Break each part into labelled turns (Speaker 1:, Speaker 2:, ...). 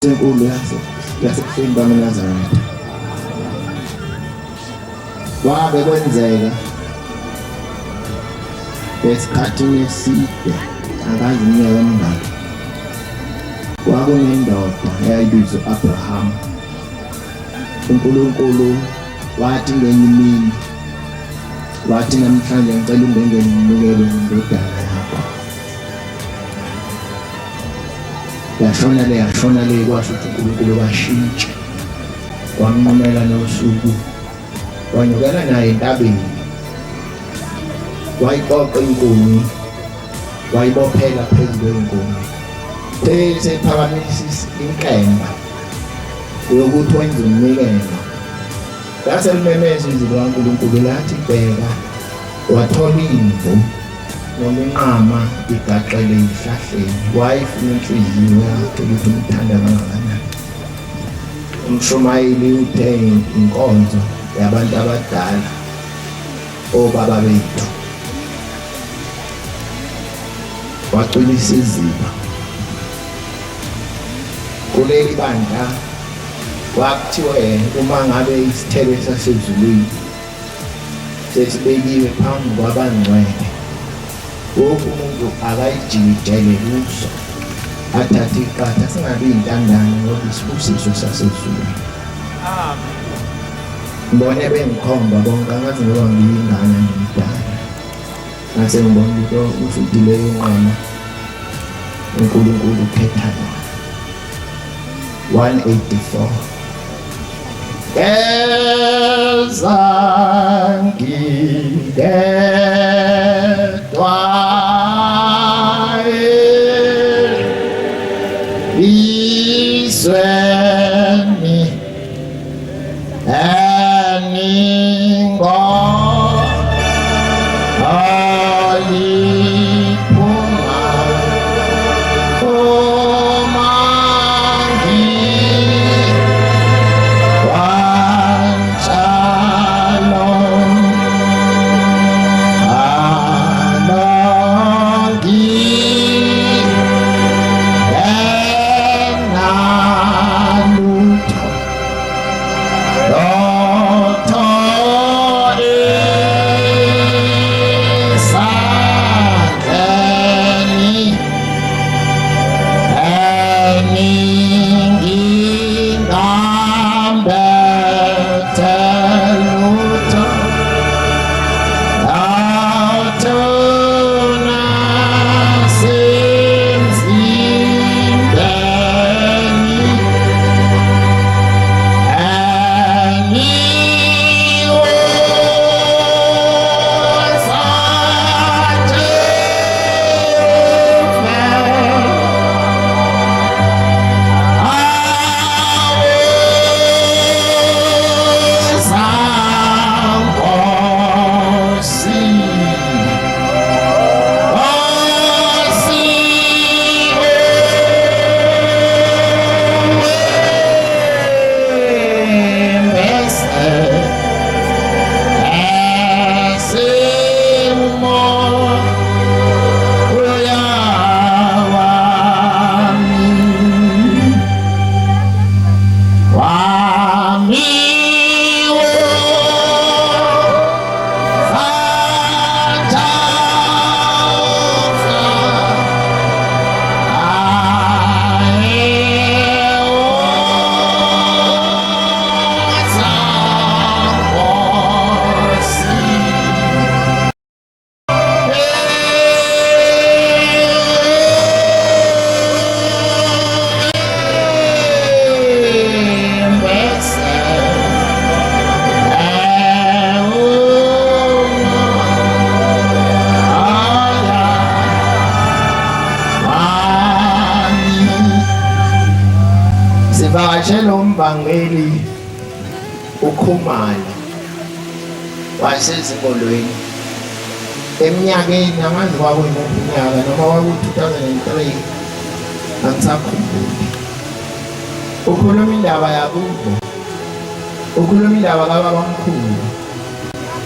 Speaker 1: Enkulu yasekuseni bamaNazaretha. Kwabe kwenzeka esikhathini eside, angazi iminyaka emingaki, kwakunendoda eyayibizwa u-Abrahama. UNkulunkulu wathi ngenye imini, wathi namhlanje ngicela ungengene umnikelo ngendodana yakho. Yashona le, yashona le, kwasho ukuthi uNkulunkulu kashintshe, wamnqumela nosuku, wanyukela naye entabeni, wayiqoqa inkuni, wayibophela phezu kwenkuni, seyiphakamisa inkemba yokuthi wenze umnikelo. Lase limemeza izwi likaNkulunkulu lathi, bheka, wathola imvu noma inqama igaxele ezihlahleni. Wayefuna inhliziyo yakhe ukuthi umthanda kangakanani. Umshumayeli uthe inkonzo yabantu abadala, obaba bethu. Wacwilisa iziba kuleli bandla, kwakuthiwe uma ngabe isithebe sasezulwini sesibekiwe phambi kwabangcwele, wonke umuntu akayijikijele kuso, athathe iqatha, singabi yintandane ngoba isibusiso sasezulwini.
Speaker 2: Amen.
Speaker 1: Ngibone bengikhomba bonke, angazi ngoba ngiyingane ngimdala, ngase ngibona ukuthi usho leyo nqama uNkulunkulu ukhetha yona. 184 Ezangingedwa izweni eningo aliphuma uma ngiwanjalo anongingenalutho lotho esandleni eningingambethe lutho lotho nasemzimbeni Sivakashela umvangeli uKhumalo waseZingolweni eminyakeni, angazi kwakuyimuphi unyaka, noma kwaku-2003, angisakhumbuli. Ukhuluma indaba yakubo, ukhuluma indaba kababamkhulu,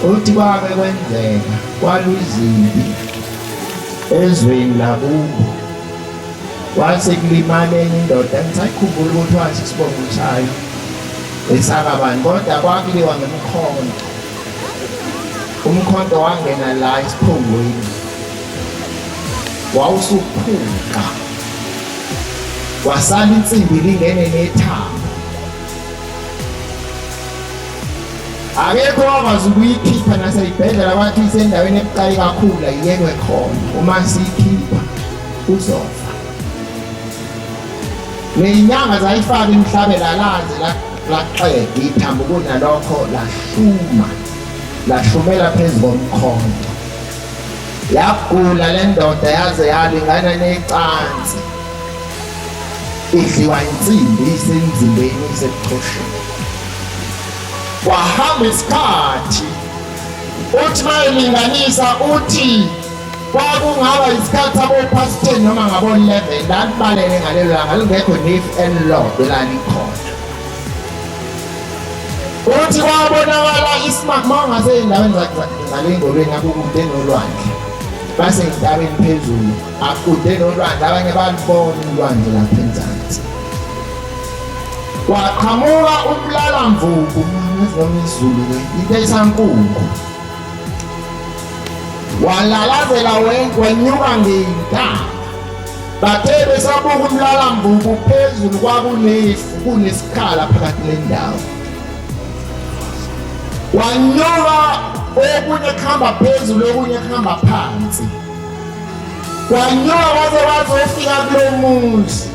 Speaker 1: uthi kwake kwenzeka kwalwa izimpi ezweni lakubo. Kwase kulimala enye indoda, ngisayikhumbula ukuthi wathi isibongo sayo esakabani, kodwa kwakuliwa ngemkhonto. Umkhonto wangena la esiphongweni, wawusuphuka, kwasala insimbi lingene nethambo. Akekho owakwazi ukuyikhipha naseyibhedlela, kwathi isendaweni ebucayi kakhulu ayiyekwe khona, uma siyikhipha uzofa. Ney'nyanga zayifaka imihlabela laze laxega ithambo, kunalokho lahluma, lahlumela phezu komkhonto. Yagula le ndoda yaze yalingana necansi, idliwa insimbi isemzimbeni isebuchosheni. Kwahamba isikhathi, uthi mayelinganisa uthi kwakungaba isikhathi sabo-past 10 noma ngabo-11, lalibalele ngalelo langa lingekho nefu elilodwa elalikhona. Uthi kwabonakala isimanga uma ungasey'ndaweni ngale ngolweni akukude nolwandle, basey'ntabeni phezulu akude nolwandle, abanye balubona ulwandle lapha enzansi. Kwaqhamuka umlalamvubu, ngazi noma isiZulu-ke, into eyisankungu, walalazela wenyuka ngey'ntaba. Bathe besabuka umlalamvubu phezulu kwakunefu, kunesikhala phakathi nendawo. Wanyuka okunye kuhamba phezulu okunye kuhamba phansi, wanyuka waze wazofika kulo muzi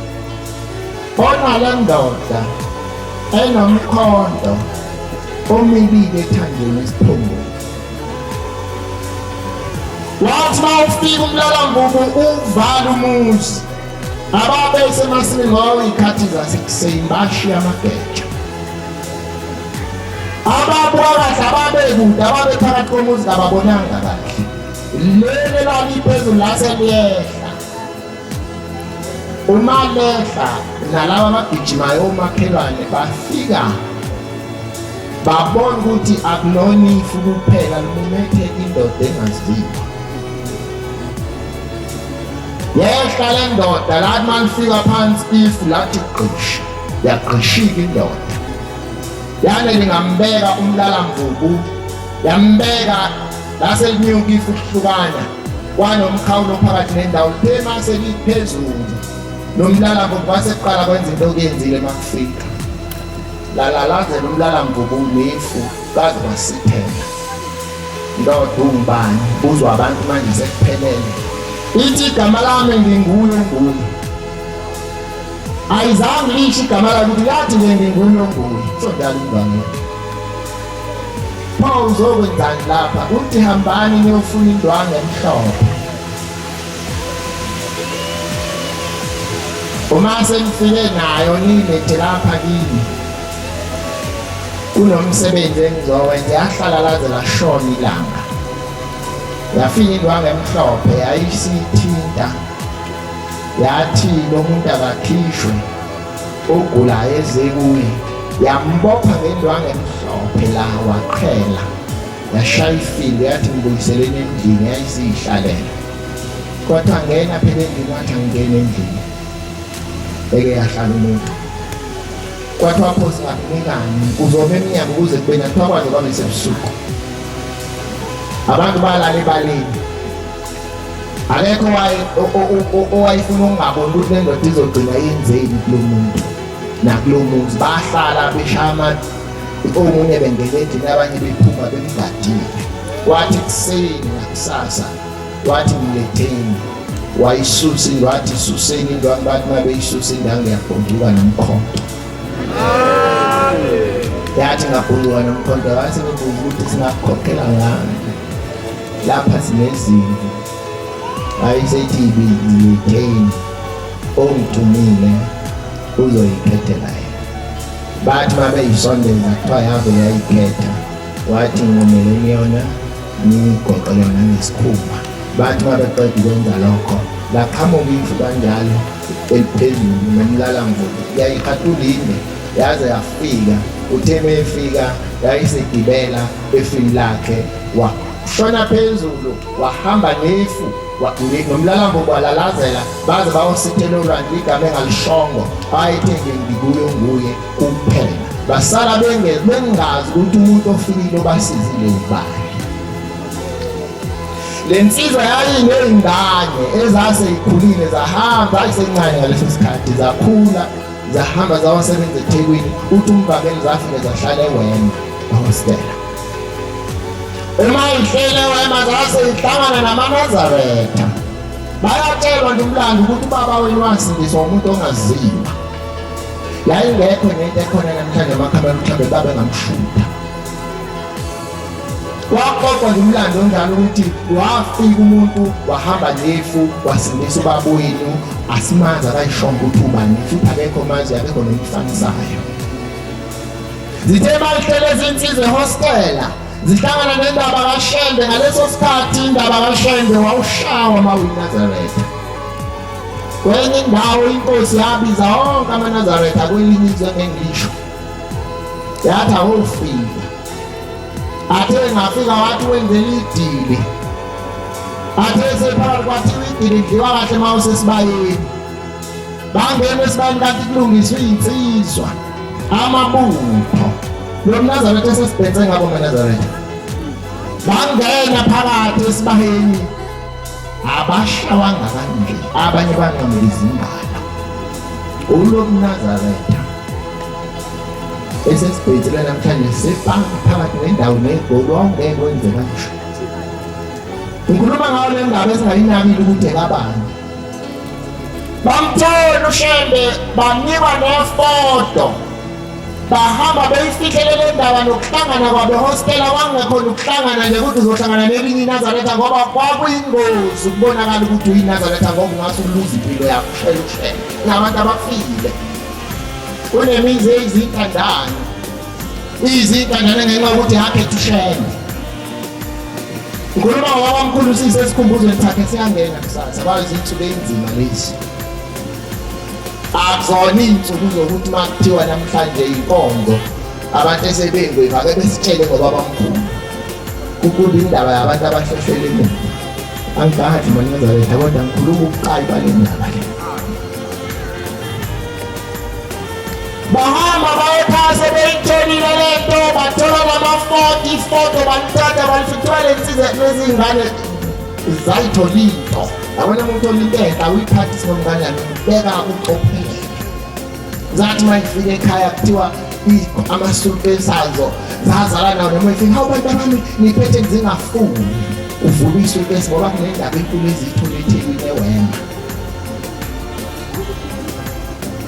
Speaker 1: onale ndoda enomkhonto omibili ethanjeni esiphongweni. Wathi uma ufika umlalamvubu uvala umuzi, ababesemasimini ngoba iy'khathi zasekuseni bashiya amageja. Ababuka kahle ababekude ababephakathi komuzi kababonanga kahle, leli elaliphezulu lase liyehla. Uma lehla nalaba abagijimayo omakhelwane bafika babona ukuthi akulona ifu kuphela, limumethe indoda engaziwa. Yehla le ndoda, lathi malifika phansi ifu lathi gqishi, yagqishika indoda. Yane lingambeka umlalamvubu, yambeka lase linyuka ifu kuhlukana kwanomkhawulo phakathi nendawo, lithe mase liphezulu nomlalamvubu kwase kuqala kwenza into okuyenzile makufika lalalazela umlalamvubu nefu kaze kwasithela. Ndoda ungubani? Buzwa abantu manje sekuphelele. Ithi igama lami nginguye nguye. Ayizange lisho igama lakhe ukuthi lathi nje nginguye nguye. Sonjalo umngane. Pho uzokwenzani lapha? Uthi hambani niyofuna indwangu emhlophe. Uma senifike nayo niyilethe lapha kimi. Kunomsebenzi engizowenza. Yahlala laze lashona ilanga. Yafika indwangu emhlophe yayisithinta. Yathi lo muntu akakhishwe ogulayo eze kuye. Yambopha ngendwangu emhlophe la waqhela. Yashaya ifindo yathi mbuyiseleni endlini, yayisiyihlalela. Kodwa ngena phela endlini, wathi angingeni endlini. Eke yahlala umuntu. Kwathiwa pho singakunikani, uzoma emnyango ukuze kube kuthiwa kwaze kwabe sebusuku. Abantu balala ebaleni. Akekho owayefuna ukungaboni ukuthi le ndoda izogcina yenzeni kulo muntu nakulo muzi. Bahlala beshaya omunye bengena endlini abanye bephuma bemgadile. Wathi kuseni ngakusasa wathi mletheni, wayisusa into, wathi suseni into, bathi uma beyisusa indango yabhunduka nomkhonto. Yathi ngabhunduka nomkhonto, wathi ngibuza ukuthi singakukhokhela ngani lapha sinezimvu. Wayesethi ibiyitheni ongithumile uzoyikhethela yena. Bathi uma beyisondeza kuthiwa yavele yayikhetha, wathi nqumeleni yona niyigoqele nangesikhumba. Bathi uma beqeda ukwenza lokho laqhamuka ifu kanjalo eliphezulu nomlalamvubu, yayiqatula inde yaze yafika. Uthe uma efika yayisigibela efini lakhe, washona phezulu wahamba nefu. Nomlalambo kwalalazela baze bawusithela olwandle igama engalishongo ayethe nje ngikuye nguye kuphela. Basala bengazi ukuthi umuntu ofikile obasizile ubani. Le nsizwa yayiney'ngane ezase ikhulile zahamba ayisencane ngaleso sikhathi zakhula zahamba zawasebenza eThekwini uthi umvangeli zafike zahlala eWema ehostela. Uma ihlele eWema zase ihlangana namaNazaretha. Bayatshelwa nje umlando ukuthi ubaba wenu wasindiswa umuntu ongaziwa. Yayingekho nento ekhona namhlanje amakhamera mhlawumbe babe ngamshutha. Waxoxwa nje umlando onjalo ukuthi wafika umuntu wahamba nefu wasindisa ubaba wenu asimazi akayishongo ukuthi ubani futhi akekho mazi akekho nomfanisayo. Zithe mayihlele izinsizwa ehostela zihlangana nendaba kaShembe ngaleso sikhathi indaba kaShembe wawushawa uma uyiNazaretha. Kwenye indawo inkosi yabiza wonke amaNazaretha kwelinye izwe engisho. Yathi awufika Athe ngafika wathi wenzela idili. Athe sephakathi kwathiwa idili lidliwa kahle uma usesibayeni. Bangena esibayeni kanti kulungiswa iy'nsizwa, amabutho. Lo mNazaretha esesibhense ngabo maNazaretha. Bangena phakathi esibayeni abashawanga kanje, abanye banqamula izingalo. Ulo mNazaretha esesibhekile namhlanje sibanga phakathi nendawo negoli wawungeke wenze kanje. Ngikhuluma ngayo le ndaba esingayinakile ukuthi ekabani. Bamthola uShembe banikwa nefoto bahamba beyifihlele le ndaba nokuhlangana kwabo ehostela kwangekho nokuhlangana nje ukuthi uzohlangana nelinye iNazaretha ngoba kwakuyingozi ukubonakala ukuthi uyiNazaretha ngoba ungase uluze impilo yakho ushele ushele nabantu abafile. Kunemizi eyizintandane izintandane ngenxa yokuthi yakhetha uShembe. Ngikhuluma ngobabamkhulu sisesikhumbuzweni sakhe siyangena kusasa kwayizinsuku eyinzima lezi. Akuzona iy'nsuku zokuthi uma kuthiwa namhlanje inkonzo abantu esebengwe ake besitshele ngobabamkhulu. Kukhulu indaba yabantu abahlehlele emuva. Angigadli maNazaretha kodwa ngikhuluma ubuqayi bale ndaba le. Bahamba bayekhaya sebeyitholile le nto bathola nama-40 ifoto balithatha balifica le nsizwa lezingane zayithola into. Yabona uma uthola into enhle awuyiphathi isibongo kanjani ubeka ucophelele. Zathi uma ifika ekhaya kuthiwa amasuitcase azo zazala nawo noma ifika hawu bantu bami niphethe zingafuni uvula isuitcase ngoba kunendaba enkulu eziyithola eThekwini eWema.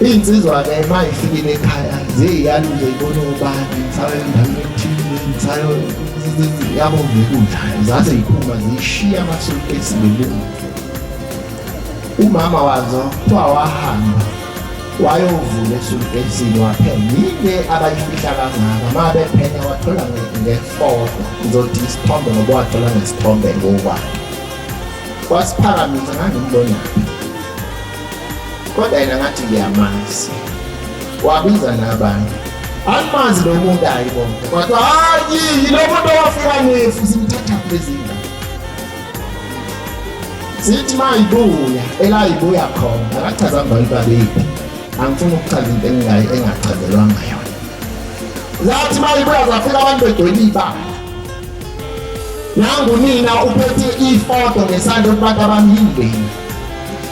Speaker 1: Iy'nsizwa-ke uma ifikile ekhaya ziyaluze ibona ubani ngisayo endaweni ethile ngisayo yabo ngekudla zaze yiphuma ziyishiya amasuitcase ngemuva. Umama wazo kuthiwa wahamba wayovula esuitcasini waphenya yini abayifihla kangaka uma bephenya wathola ngefoto ngizothi isithombe ngoba wathola ngesithombe ngokwakhe wasiphakamisa ngangimbonaphi kodwa yena ngathi ngiyamazi wabiza nabanye animazi lo muntu hayi bonke kodwa hayi yilo muntu owafika nefu simthatha kulezi Sithi mayibuya elayibuya khona akachazanga abantu babephi. Angifuni ukuchaza into engingayi engachazelwanga yona. Zathi mayibuya zafika abantu begcwele ibala. Nangu nina uphethe ifoto ngesandla kubantu abamhindeni.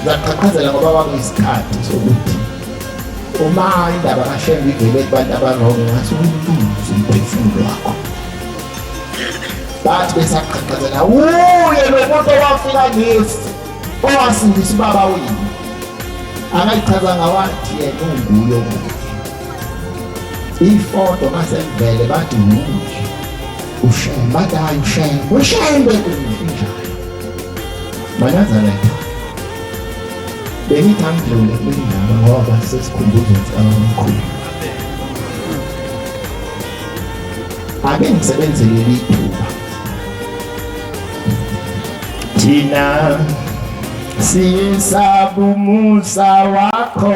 Speaker 1: Zaqhaqhazela ngoba kwakuyisikhathi sokuthi uma indaba kaShembe ivele kubantu abarong ngase uluze umphefumulo wakho. Bathi besaqhaqhazela uye lo muntu owafika nefu owasindisa ubaba wenu. Akayichazanga wathi yena unguye omuhle. Ifoto masevele bathi nguye. UShembe bathi hayi uShembe, uShembe kunjalo. MaNazaretha bengithi angidlule kule ndaba ngoba sesikhumbuzweni sikababamkhulu. Ake ngisebenzele leli thuba. Thina siyesaba umusa wakho.